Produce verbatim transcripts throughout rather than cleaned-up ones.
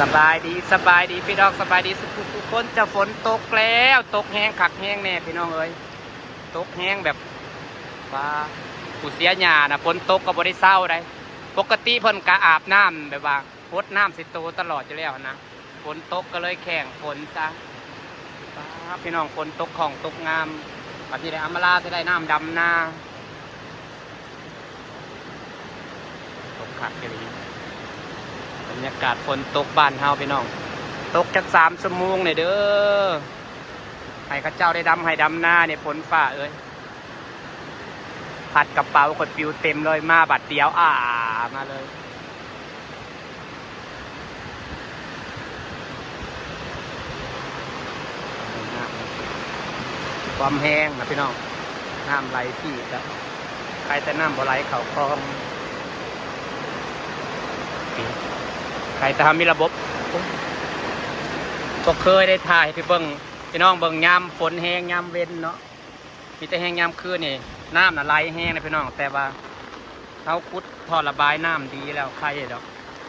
สบายดี สบายดีพี่น้อง สบายดีสุขุทุกคน จะฝนตกแล้ว ตกแฮงคักแฮงแน่พี่น้องเอ้ย ตกแฮงแบบว่า ผู้เสียหญ้านะ ฝนตกก็บ่ได้เซาได้ ปกติเพิ่นก็อาบน้ำแบบว่า หดน้ำใส่ตัวตลอดอยู่แล้วนะ ฝนตกก็เลยแข่งฝนซะ ป๊าด พี่น้อง ฝนตกของตกงาม บัดนี้ได้อำมาลาจะได้น้ำดำนา ตกคักอีหลี บรรยากาศฝนตกบ้านเฮาพี่น้อง ตกจักสามชั่วโมงเนี่ยเด้อ ให้เขาเจ้าได้ดำไฮ่ดำนาเนี่ย ฝนฟ้าเอ้ย พัดกระเป๋าข่อยปิวเต็มเลย มาบัดเดียว อ่า มาเลย ความแฮงนะพี่น้อง น้ำไหลที่แล้ว ใครแต่น้ำบ่ไหลเข้าคลอง ใครแต่ทำมีระบบ บ่เคยได้ถ่ายให้พี่เบิ่ง พี่น้องเบิ่งยามฝนแฮงยามเว็นเนาะ มีแต่แฮงยามคืนนี่ น้ำน่ะไหลแฮงนะพี่น้อง แต่ว่าเฮาขุดท่อระบายน้ำดีแล้ว ไคดอก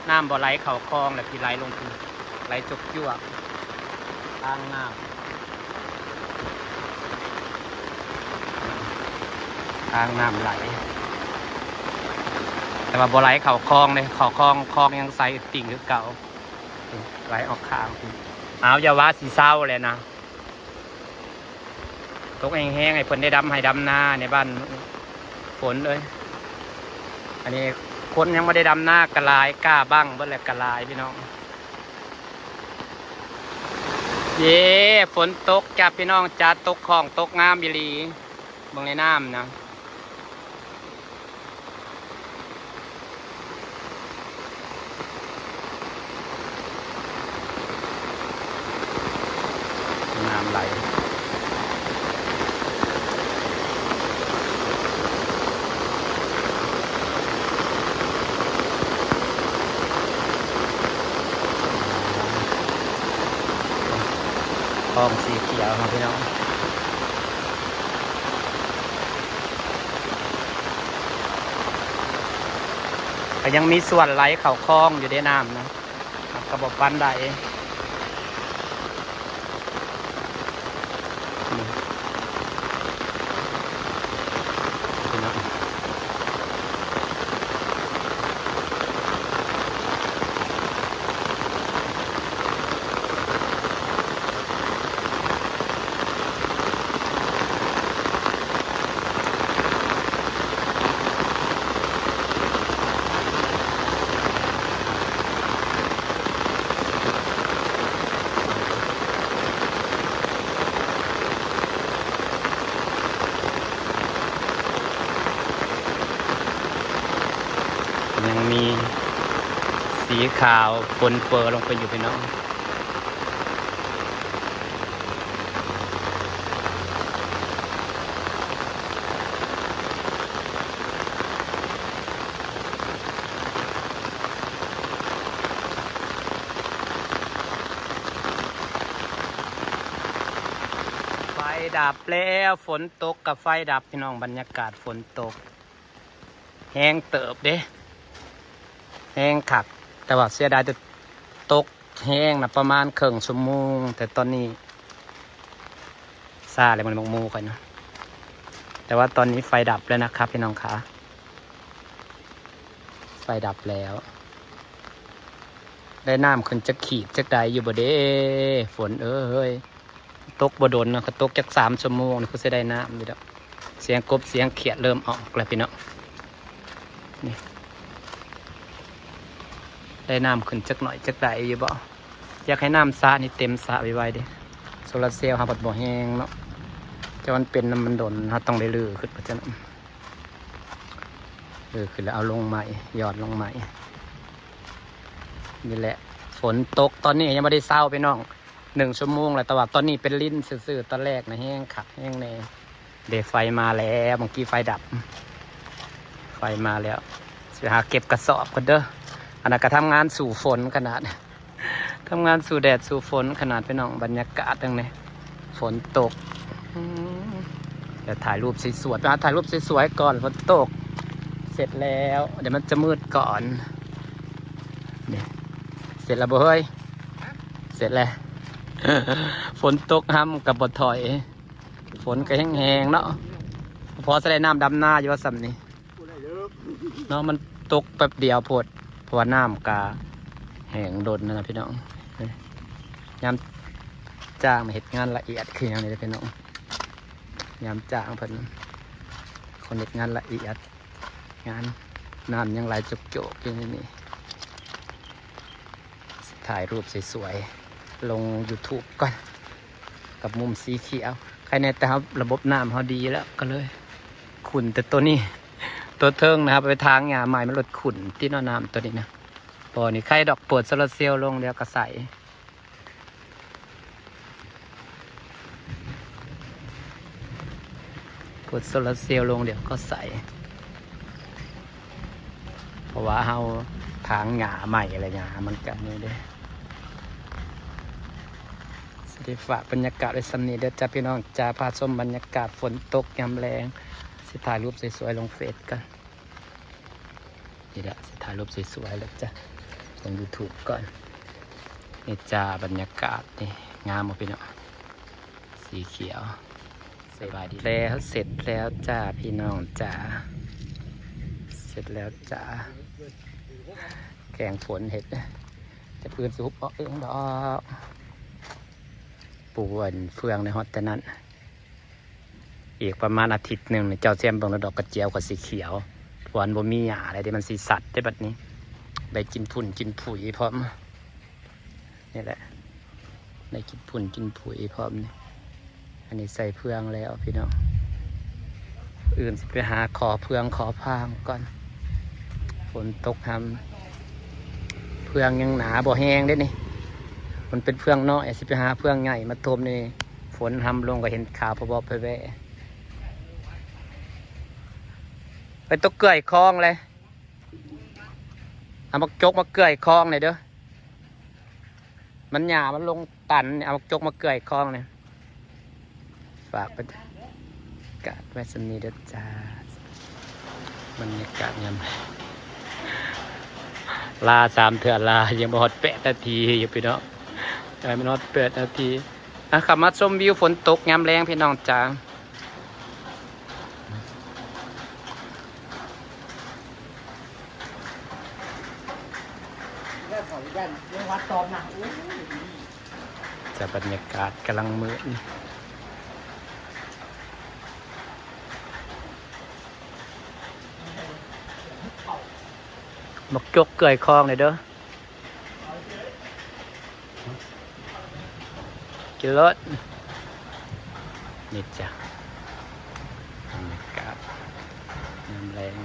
น้ำบ่ไหลเข้าคลองแล้ว พี่ไหลลงพี้ ไหลจวกๆ ทางน้ำ ทางน้ำไหล แต่ว่าบ่ไหลเข้าคลองเลย เข้าคลอง คลองยังใสติ่งคือเก่า ไหลออกข้างพี้ เอา อย่าว่าสิเซาเลยนะ ตกแฮงๆ ให้เพิ่นได้ดำไฮ่ดำนาในบ้าน ฝนเอ้ย อันนี้คนยังบ่ได้ดำนากะหลาย กล้าบั้งเบิดแล้วกะหลายพี่น้อง เย้ ฝนตกจ้ะพี่น้องจ้ะ ตกของตกงามอีหลี เบิ่งในน้ำนะ น้ำไหล คลองสีเขียวครับพี่น้อง ก็ยังมีส่วนไหลเข้าคลองอยู่เด้น้ำนะ ก็บ่ปานใด อืม พี่น้อง ยังมีสีขาวปนเปื้อนลงไปอยู่พี่น้อง ไฟดับแล้ว ฝนตกกับไฟดับพี่น้อง บรรยากาศฝนตก แฮงเติบเด้ แฮงคัก แต่ว่าเสียดายแต่ตกแฮงนะ ประมาณครึ่งชั่วโมง แต่ตอนนี้ซาเลย มันหมกหมู่ข่อยนะ แต่ว่าตอนนี้ไฟดับแล้วนะครับพี่น้องคะ ไฟดับแล้ว ได้น้ำขึ้นจักขีดจักใดอยู่บ่เด้ ฝนเอ้ย ตกบ่ดนนะ ก็ตกจักสามชั่วโมงนี่ คือสิได้น้ำอยู่ดอก เสียงกบเสียงเขียดเริ่มออกแล้วพี่น้อง นี่ ได้น้ำขึ้นจักหน่อยจักใดอยู่บ่ อยากให้น้ำสระนี่เต็มสระไวๆเด้ โซลาร์เซลล์เฮาบัดบ่แฮงเนาะ จะมันเป็นน้ำมันดน เฮาต้องได้รื้อขึ้นว่าซั่น เออ ขึ้นแล้วเอาลงใหม่ หยอดลงใหม่ นี่แหละ ฝนตกตอนนี้ยังบ่ได้เซาพี่น้อง หนึ่งชั่วโมงแล้ว แต่ว่าตอนนี้เป็นลินซื่อๆ ตอนแรกนะแฮงคักแฮงแน่ เด้ ไฟมาแล้ว เมื่อกี้ไฟดับ ไฟมาแล้ว สิหาเก็บกระสอบก่อนเด้อ อันนั้นก็ทำงานสู้ฝนขนาด ทำงานสู้แดดสู้ฝนขนาดพี่น้อง บรรยากาศตรงนี้ ฝนตก อืม เดี๋ยวถ่ายรูปสวยๆ ไปหาถ่ายรูปสวยๆ ก่อน ฝนตก เสร็จแล้ว เดี๋ยวมันจะมืดก่อน นี่ เสร็จแล้วบ่เฮ้ย เสร็จแล้ว ฝนตกห้ำกับบ่ถอย ฝนก็แห้งๆเนาะ พอสิได้น้ำดำนาอยู่ว่าส่ำนี้ เนาะ มันตกแป๊บเดียวโพด เพราะว่าน้ำกะแห้งโดนนั่นนะพี่น้อง ยามจ้างมาเฮ็ดงานละเอียดคือหยังนี่พี่น้อง ยามจ้างเพิ่น คนเฮ็ดงานละเอียด งาน น้ำยังไหลโจกๆอยู่นี่ ถ่ายรูปสวยๆ ลง YouTube ก่อน กับมุมสีเขียว ใครแน่แต่ครับ ระบบน้ำเขาดีแล้วก็เลย ขุ่นแต่ตัวนี้ ตัวเทิงนะครับ ไปทางหญ้าใหม่มันลดขุ่นที่เนาะ น้ำตัวนี้นะ บ่อนี่ใครดอก เปิดโซลาร์เซลล์ลงเดี๋ยวก็ใส เปิดโซลาร์เซลล์ลงเดี๋ยวก็ใส เพราะว่าเฮาถางหญ้าใหม่อะไรหญ้ามันก็นี่เด้ สิได้ฝากบรรยากาศไว้ส่ำนี้เด้อจ้าพี่น้องจ้า พาชมบรรยากาศฝนตกยามแลง สิถ่ายรูปสวยๆลงเฟซกัน นี่แหละ สิถ่ายรูปสวยๆแล้วจ้ะ ลง YouTube ก่อน นี่จ้า บรรยากาศนี่ งามบ่พี่น้อง สีเขียว สบายดี แล้วเสร็จแล้วจ้าพี่น้องจ้า เสร็จแล้วจ้า แกงฝนเห็ด จะพื้นสุกเอาเองดอก ปูอันเฟืองในฮอตแต่นั้น อีกประมาณอาทิตย์หนึ่งนี่ เจ้าแซมเบิ่งแล้ว ดอกกระเจียวก็สีเขียว เพราะมันบ่มีหญ้าอะไรที่มันสีสัดได้บัดนี้ ได้กินฝุ่นกินผุยพร้อม นี่แหละ ได้กินฝุ่นกินผุยพร้อมนี่ อันนี้ใส่เฟืองแล้วพี่น้อง อื่นสิไปหาขอเฟืองขอฟางก่อน ฝนตกห้ำ เฟืองยังหนาบ่แห้งเด้นี่ มันเป็นเฟืองน้อย สิไปหาเฟืองใหญ่มาถมนี่ ฝนห้ำลงก็เห็นขาวพะบอบไปแว่ ไปตกเกือยคลองเลย เอามาจกมาเกือยคลองเลยเด้อ มันหญ้ามันลงตันเนี่ย เอามาจกมาเกือยคลองเนี่ย ฝากบรรยากาศไว้ส่ำนี้เด้อจ้า บรรยากาศยาม ลาสามเทื่อลา ยังบ่ฮอดแปดนาทีอยู่พี่น้อง ยังบ่ฮอดแปดนาที อ่ะ ขับมาชมวิวฝนตกยามแลงพี่น้องจ้า จะบรรยากาศกำลังมืด บักจกเกือยคลองเลยเด้อ กินรถ นี่จ้ะ บรรยากาศยามแลง